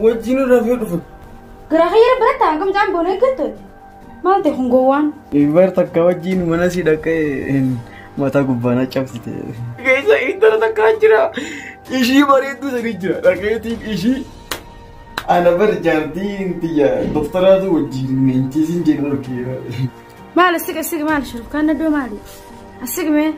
Wajjin rafee dhufe. Garaa kiyya baratta hanga mucaan boona eeggattu. Maal ta'e kun gowwaan? Bar takka wajjin mana si dhaqee mataa gubbaa na cabsite. Keessa intala takkaa jira. Ishii bareedduu sanii jira. Dhaqeetiin ishii ana bar jaartiin tiyya doktaraatu wajjin leenjisin jedhu argeera. Maal asiq asiq maal shurufkaan naddoo maali? Asiq mee?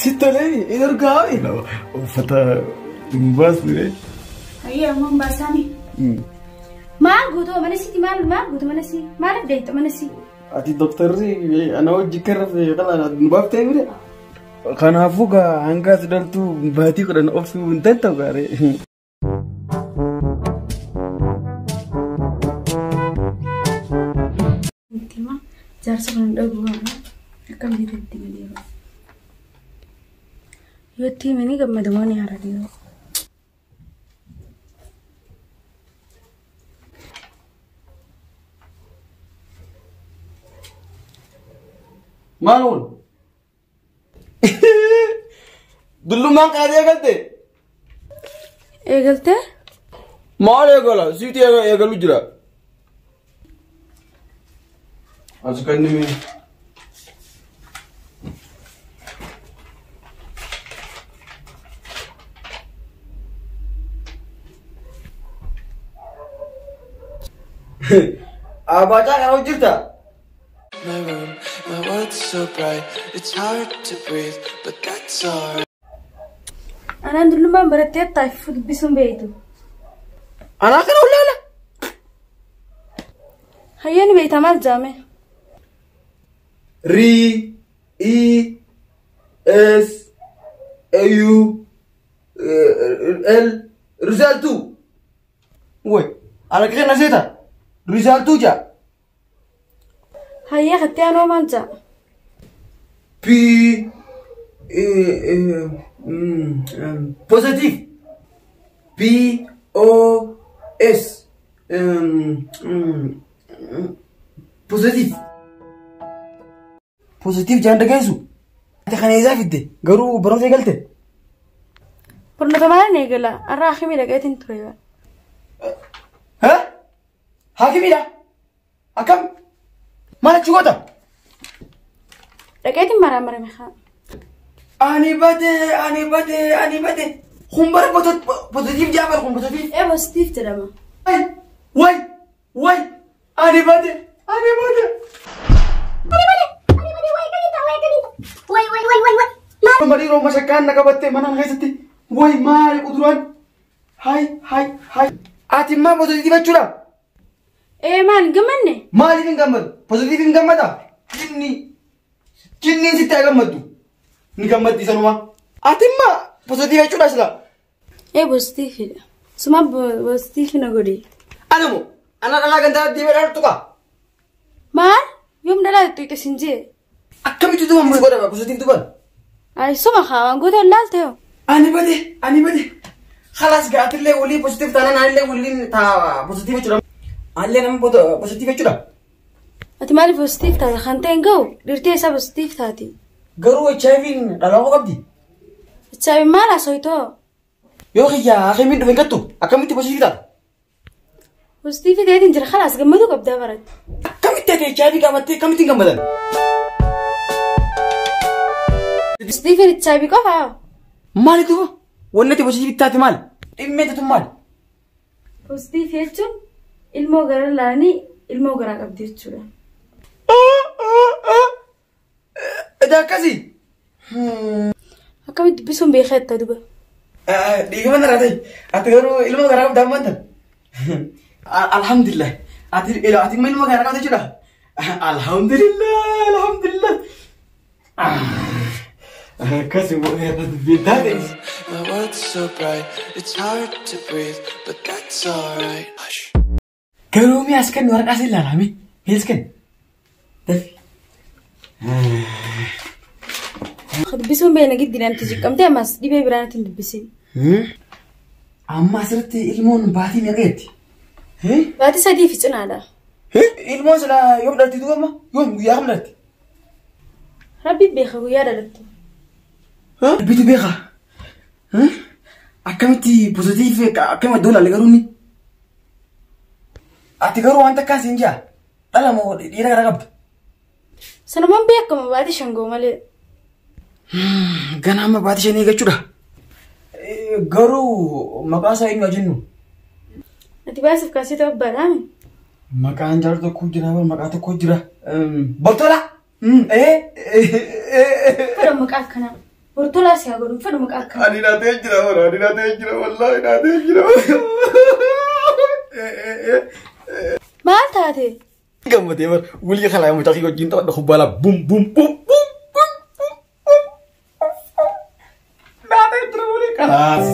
Si tolee hin argaa. Uffata hin baasne. Ayyee ammoo hin baasaani. Maal guutuu mana siiti maal maal guutuu mana sii maaliif deeytu mana sii? Ati doktarri ana hojii karra kana nu baaftee mire. Kanaafuu gaa hanga as dhaltuu baatii 10 obsuu hin danda'u gaaree. Jaarsa kana dhagu akkam jetetti malee yoo itti himanii gammadu waan haara dhiiroo. Maal kun? Dullummaan qaadii eegalte? Eegaltee? Maal eegala? Siiti eegalu jira. As kennime. Abaacaa kana hojjirta? My room, my world's so bright, it's hard to breathe, but that's alright. Anaan dullummaan barattee taa'if dubbisuun beektu. Anaa kana ullaala? Hayyoon beektaa maal jaame? R E S A U L Rizaltu. Woi, ana kena seeta. Rizaltu ja. Hayyee kattee anoo maal jaa? P positive. P O S positive. Positive jaan dhageessu. Ati kana eessaa fidde? Garuu barumsa eegalte? Barnoota maal eegala? Har'a hakimii dhaqeetiin ture. Ha? Hakimiidha? Akkam? Maal achi goota? Dhaqeetiin maraamarame haa. Ani bade, ani bade, ani bade. Kun bara positive jaa bara kun positive. Ee positive jedhama. Way, way, ani bade, ani bade. Ani bade, ani bade, way kanita, way kanita. Way, way, way, way, way. Marii rooma shakkaan na qabatte manaan keessatti. Way maali kuduraan? Hay, hay, hay. Ati maa positive jechuudha? Ee maal hin gammanne? Maaliif hin gammadu? Positive hin gammada? Jinni. Jinniin sitti haa gammaddu. Ni gammaddi sanuma. Ati maa positive jechuudha sila? Ee positiividha. Suma positive na godhe. Ana moo? Ana dhalaa gandaa deemee dhalatu tuqa? Maal? Yoom dhalaa tuqxe sin jee? Akkamitti tuban godhama positive tuban? Ay suma haa waan gootee laalte hoo. Ani bade, ani bade. Khalaas gaa atillee walii positive taanaan anillee waliin taa positive jechuudha. Anillee nama positive jechuudha. Ati maaliif positive taata? Kan ta'e hin ga'u dhirtee isaa positive taati. Garuu HIV'n dhalaa qabdi. HIV maal haasawitoo? Yoo kiyyaa hakimiin dhufe hin gattu akkamitti positive taata? Positive ta'eetiin jira khalaas gammaduu qabdaa baratti. Akkamitti ati HIV qabattee akkamitti hin gammadan? Positiiviin HIV qofaa? Maali duuba? Wanni ati positive taate maali? Dhimmee tatu maali? Positive jechuun ilmoo garaa laalanii ilmoo garaa qabdi jechuudha. Edaa akkasii? Akkamitti dubbisuun beekaa jetta duuba? Dhiifama narraa ta'e. Ati garuu ilmoo garaa qabda ammaan tan. Alhamdulillah. Ati ati ilmoo garaa qabda jechuudha. Alhamdulillah, alhamdulillah. Akkasii dubbii ta'e. My world's so bright, it's hard to breathe, but that's alright. Hush. Garuu mi'a as kennu waraqaa sin ilaalame. Mi'a as kennu. Dafi. Dubbisuun beekna giddi namti jiqqamtee ammas dhibee biraa natti hin dubbisin. Amma asirratti ilmoon baatii meeqa jetti? Baatii 3 fi cinaadha. Ilmoon silaa yoom dhalti duuba amma? Yoom guyyaa kam dhalti? Rabbi beeka guyyaa dhalattu. Rabbitu beeka. Akkamitti pozitiif akkami iddoo laalle garuu inni? Ati garuu wanta akkas hin jaa. Dhala moo dhiira gara qabda? Sanumaan beekama baatii shangoo malee. Ganaa amma baatii shanii eeggachuudha. Garuu maqaa isaa eenyu jennu? Ati baasiif kaasii ta'u abbaadhaami. Maqaan jaalatu tokko jira, maqaa tokko jira. Bortola! Fedha maqaa akkanaa. Bortolaa si haa godhu fedha maqaa akkanaa. Ani naatee jira, ani naatee jira, wallaahi naatee jira. Maal taate? Gammadee bar wulii kalaa mucaa kee wajjin taphadha kubbaa bum bum bum bum bum bum bum. Naatee jira wulii kalaas.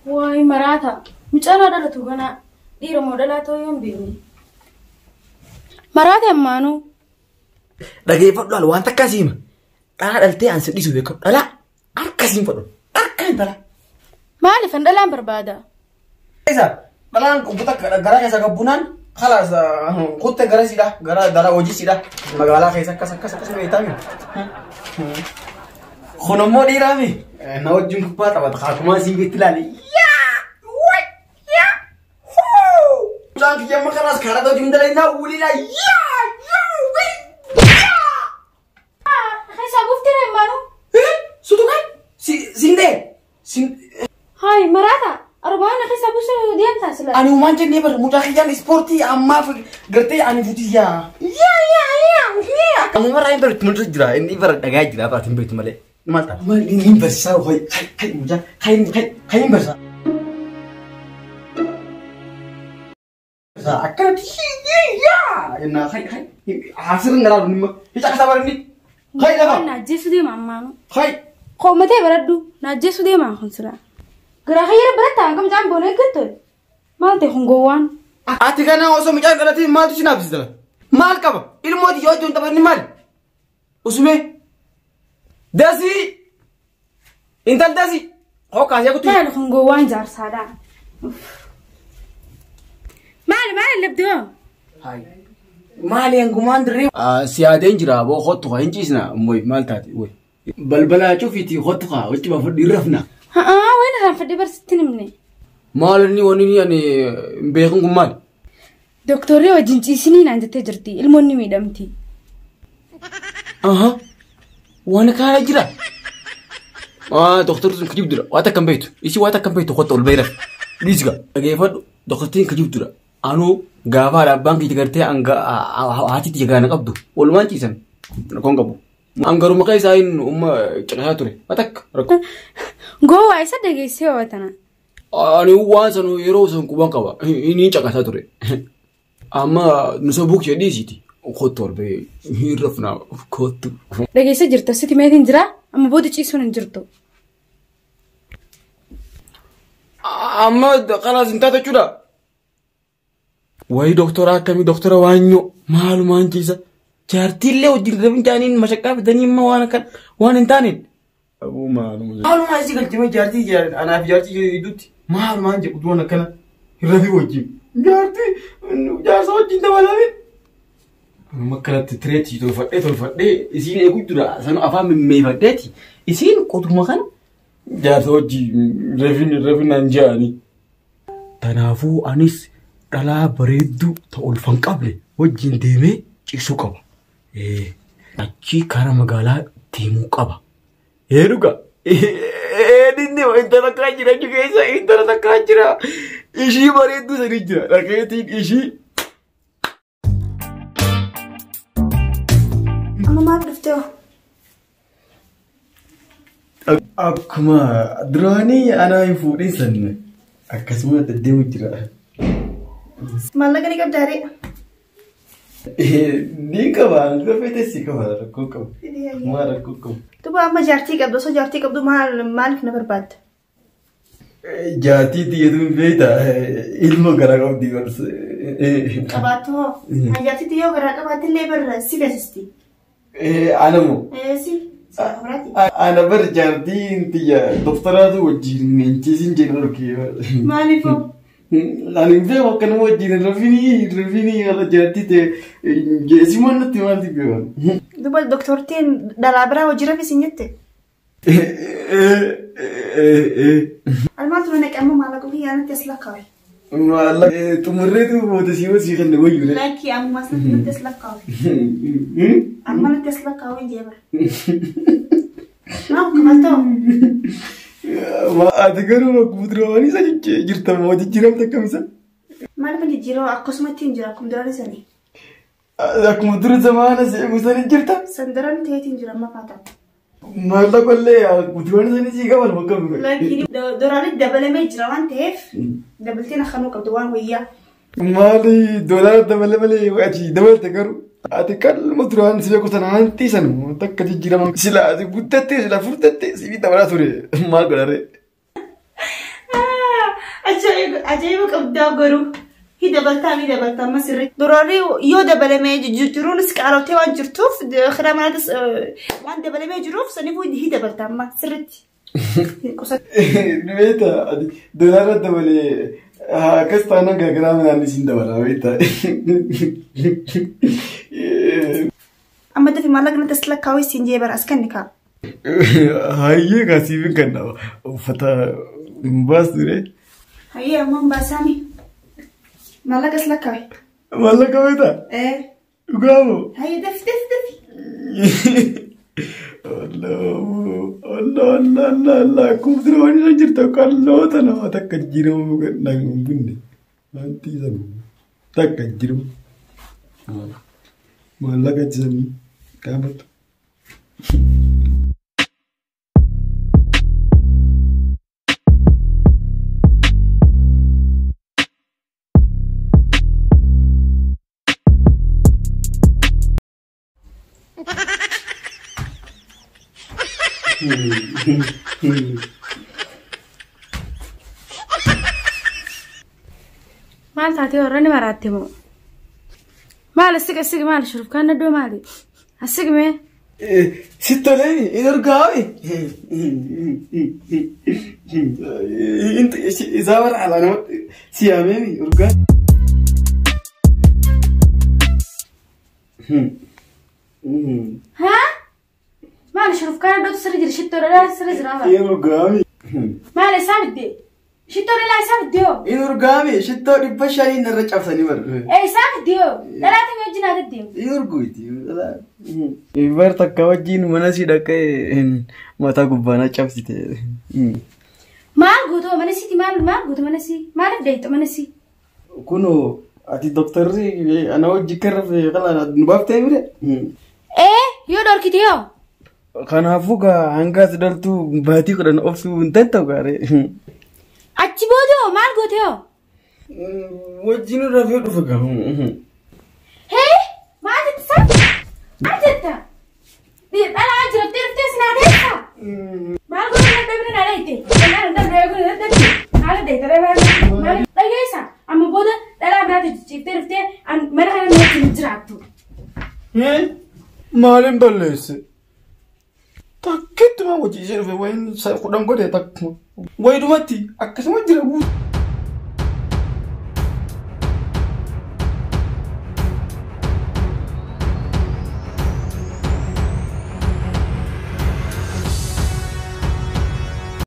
Waay maraata. Mucaan haa dhalatu ganaa. Dhiira moo dhalaa ta'uu yoo hin beekne. Maraate ammaanuu. Dhageeffadhu haala waan takka siima. Dhalaa dhaltee an si dhiisu beekamu. Dhalaa harka siin fadhu. Harka hin dhalaa. Maaliif an dhalaan barbaada? Isa dhalaan uffata garaa keessa gabbunaan khalaas kutte gara siidha gara dara hojii siidha magaalaa keessa akkas akkas akkas beektaami. Kun immoo dhiiraami. Na wajjin kubbaa taphata haakumaa siin beekti ilaali. Yaa! Way! Yaa! Hoo! Mucaan kiyya amma khalaas karaa hojii hin dalagnaa wulilaa yaa! Yaa! Way! Yaa! Keessaa buuftee ammaanuu. Sutukan? Siin ta'e? Siin Haay maraata. Arbaan keessa buusuu deemtaa sila. Ani uumaan jennee bar mucaa kiyyaan ispoortii ammaaf gartee ani fuutii yaa. Yaa yaa yaa yaa. Amma irraa hin baratu mul'atu jira inni bara dhagaa jira baati hin beektu malee. Maal ta'a? Maal inni hin barsiisaa hoy hay hay mucaa hay hay hay hin barsiisaa. Akkanatti yaa jennaa hay hay haasirri hin galaalu nimma hica kasaa bara inni hay lafa Naajjeessu deema ammaanuu. hay. Qoommatee baradhu naajjeessu deema kun sila. Garaa kiyya baratta hanga mucaan boona eeggattu. Maal ta'e kun gowwaan? Ati kana osoo mucaan dhalatiin maaltu si naafsisa? Maal qaba? Ilmooti yoo wajjin taphanni maali? Usumee. Dasii! Intal dasii! Hoo kaasee kutu. Maali kun gowwaan jaarsaadha. Maali maali labdoo? Maali hangumaan dirree? Siyaadeen jira boo kottu haa hin ciisna mooy maal taate woy. Balbalaa cufiitii kottu haa wajji baafadhu hin rafna. Haa wayin irraan fadhee barsiitti himne. Maal inni wanni inni ani hin beekun kun maali? Doktorri wajjin ciisinii naan jettee jirti. Ilmoon ni miidhamti. Aha. Waan kana jira. Doktorri sun kijibdudha. Waan takka hin beektu. Ishii waan takka hin beektu kottu ol beera. Dhiisga. Dhageeffadhu. Doktortiin kijibdudha. Anuu gaafa haadha abbaan kiyya gartee haati tiyya gaana qabdu. Walumaan ciisan. Rakkoon qabu. An garuu maqaa isaa hin umma caqasaa ture. Waan takka rakkoo. Gowwaa isa dhageessee waa tana. Ani waan san yeroo san quban qaba. Inni caqasaa ture. Amma nu sobuu kiyya dhiisiiti. Kottu ol bahee hin rafnaa kottu. Dhageessee jirta sitti meetiin jira amma booda ciisuun hin jirtu. Amma kalaas hin taate jechuudha. Wayi doktora akkamii doktora waanyoo maalumaan ciisa. Jaartiillee wajjin rafin jaaniin mashaqqaa fidanii immoo waan akkan waan hin taaneen. Abuu maaluma. Maalumaa isii galchimee jaartii anaaf jaartii gidduutti maalumaan jedhu duran akkana hin rafii wajjin. Jaartii jaarsa wajjin dabalamin. Anuma akkanatti tireetii tolfadhee tolfadhee isiin eeguu jira sanu afaan mimmeeffadheeti isiin qotuma kana jaarsa wajjin rafin rafinaan ja'anii. Kanaafuu anis dhalaa bareedduu ta ulfan qabne wajjin deemee ciisuu qaba. Achii karaa magaalaa deemuu qaba. Dhuga. Inni intala takkaa jira achi keessa intala takkaa jira. Ishii bareedduu sanii jira. Dhaqeetiin ishii. Amma maaf dhuftee hoo? Akkuma duraanii anaa hin fuudhin san akkasuma deddeemu jira. Maallaqa ni qabdaa ree? Ni qaba hanga fete si qaba rakkoo qabu. Maal rakkoo qabu? Duuba amma jaartii qabdu osoo jaartii qabdu maal maaliif na barbaadda? Jaartii tiyyatu hin beekta ilma garaa qabdi barse. Qabaattu hoo? Jaartii tiyyoo garaa qabaatte illee barra si feesisti. Anamoo? Si. Ana bar jaartiin tiyya doktaraatu wajjin hin ciisin jedhu dhorkee. Maaliif hoo? Ani beeku akkanuma wajjin rafiinii haala jaartii ta'e geessimaan natti maalti beekan. Duba doktortiin dhalaa biraa hojii rafis hin jette. Ani maaltu na naqe amma maallaqa ofii yaanatti as lakkaawe. Maallaqa xumurreetu booda sii hojii kan wayyuu. Lakkii ammas natti as lakkaawe. Amma natti as lakkaawe jeeba. Maal kamaltoo? Ati garuu akkuma duraanii isa jirta moo jijjiiramte akkamisa? Maal kun jijjiirama akkasumatti hin jira akkuma duraan isanii. Akkuma dura zamaana seequu sanii jirta? San daran ta'eetiin jira amma faata. Maallaqa illee duraan isanii sii qaban bakka biraa. Laakiin duraanis dabalamee jira waan ta'eef dabalteen akkanuu qabdu waan wayyaa. Maali doolaara dabale malee achi dabalte garuu ati qalma duraan si beeku sana hanti sanu takka jijjiirama sila ati guddattee sila furdattee siif dabalaa ture maal godhare. Ajaa'iba qabdaa garuu. Hi dabaltaa mi dabaltaa amma sirrii. Duraanii yoo dabalamee jiruunis qaalotee waan jirtuuf karaa manaatis waan dabalamee jiruuf saniifuu hi dabaltaa amma sirriitti. Beeta ati doolaara dabalee akkas taanaan gargaraa manaan isin dabalaa beeta. Amma dafi maallaqa natti as lakkaa'u siin jee bara as kenni kaa. Hayyee kaasiifin kan uffata hin baasture. Hayyee amma hin baasaami. Maallaqa as lakkaa'i. Maallaqa beektaa? Ee. Dhugaamoo? Hayyee dafi dafi dafi. Allah Allah Allah Allah Allah akkuma dura waan irra jirtu qalloota nama takka jijjiiramu kan hin bunne. Wanti sana takka jijjiiramu. Maallaqa chisanii qaabatu. Maal taatee warra ni maraatte moo? Maal asig asig maal shurufkaan naddoo maali? Asig mee? Si tolee hin argaawe. Isaa bara alaa nama siyaamee urgaa. Haa? Maal shurufkaan naddootu sirri jira shittoo dhalaa sirri jira bara. Hin urgaame. Maal isaa biddee? Shittoo dhalaa isaa biddee hoo? Hin urgaame shittoo 500 narra cabsanii bara. Ee isaa biddee hoo? Dhalaa tamii wajjin haa deddeemu. Hin urguuti. Bar takka wajjin mana si dhaqee mataa gubbaa na cabsite. Maal guutuu mana siiti maal maal guutuu mana sii maaliif deeyxu mana sii? Kunoo ati doktorri ana wajji kan rafee qalaa nu baaftee bire. Ee yoo dhorkite yoo? Kanaafuu gaa hanga as dhaltuu baatii 10 obsuu hin danda'u gaaree. Achi booda hoo maal goote hoo? Wajjin rafee dhufe gaa. Hee maal jette saa? Maal jetta? Dhalaa jirattee dhuftee si naa deessa? Maal goote dadhabina naa dheeyte? Dhalaa dadhabina dadhabina maal deeyte dhalaa maal dhageessa? Amma booda dhalaa biraatti jijjiirtee dhuftee mana kana nu wajjin jiraattu. Maaliin balleesse? Takkeettuma hojii ishee dhufe wayin 10 godhe takkuma. Wayidumatti akkasuma jira guutuu.